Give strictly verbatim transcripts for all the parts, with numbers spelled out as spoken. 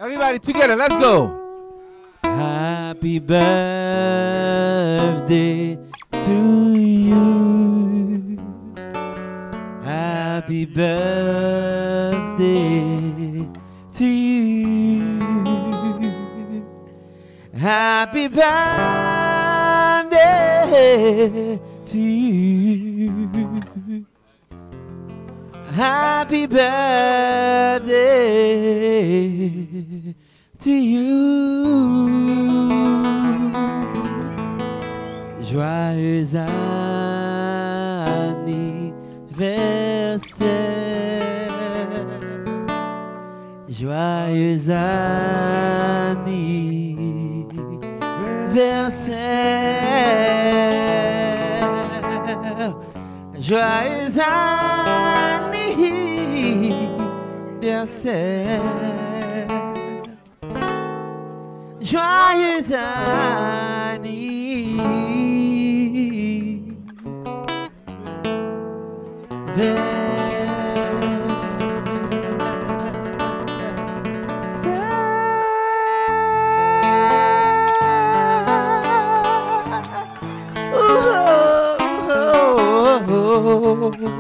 Everybody together, let's go. Happy birthday to you. Happy birthday to you. Happy birthday to you. Happy birthday to you. Joyeux anniversaire. Joyeux anniversaire. Joyeux anniversaire. Joyeux anniversaire.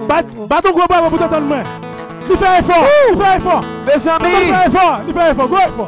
Bat, bat yon gwo bravo pou tonton mwen. Li fè efò, li fè efò. Mezanmi. Li fè efò, li fè efò, gwo efò.